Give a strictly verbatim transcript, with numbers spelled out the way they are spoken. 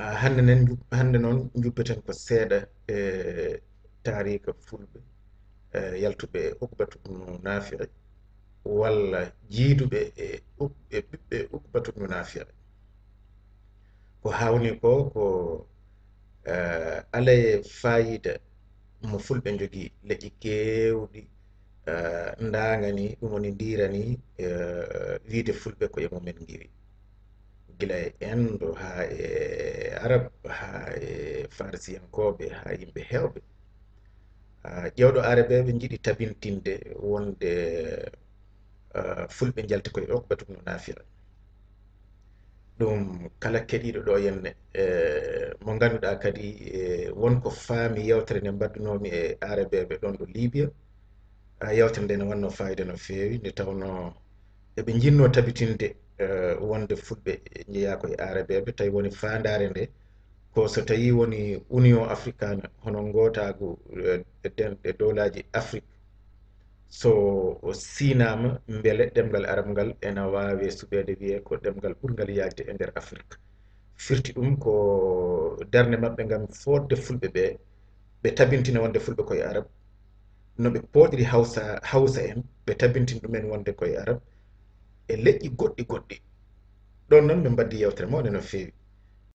Hannde nen hannde noon njubbeten ko seeɗa e taariika fulɓe yaltuɓe e Uqbatu bnu Naafi'i walla jiiduɓe e ɓiɓɓe Uqbatu bnu Naafi'i. Ko haawnii ko ko alaye faayiida mo fulɓe njogii leƴƴi keewɗi ndaangani ɗum woni ndiirani wiyde fulɓe ko e mumen ngiri, gila e enndo haa e arab haa e farisiyankooɓe haa yimɓe heewɓe. Ƴeewɗo arebeeɓe njiɗi tabintinde wonde fulɓe njalti koye Uqbatu bnu Naafi'i. Ɗum kala keɗiiɗo ɗo yenne mo ngannduɗaa kadi won ko faami yewtere nde mbaɗdunoomi e arebeeɓe ɗon ɗo Libya. Yewtere nde ne wannoo faayida no feewi nde tawnoo eɓe njinnoo tabitinde wonde fulɓe njeyaa koye arebeeɓe, tawi woni faandaare nde ko so tawii woni Union Africaine, hono ngootaagu denɗe dowlaaji Afrik, so o siinaama mbele ɗemngal arab ngal ena waawi suɓeede wiyee ko ɗemngal ɓurngal yaajde e nder Afrik. Firti ɗum ko darnde maɓɓe ngam fooɗde fulɓe ɓee, ɓe tabintina wonde fulɓe koye arab, no ɓe pooɗiri hawsa hawsa en, ɓe tabintina ɗumen wonde koye arab e leƴƴi goɗɗi goɗɗi. Ɗoon noon ɓe mbaɗdi yewtere mawɗe no feewi.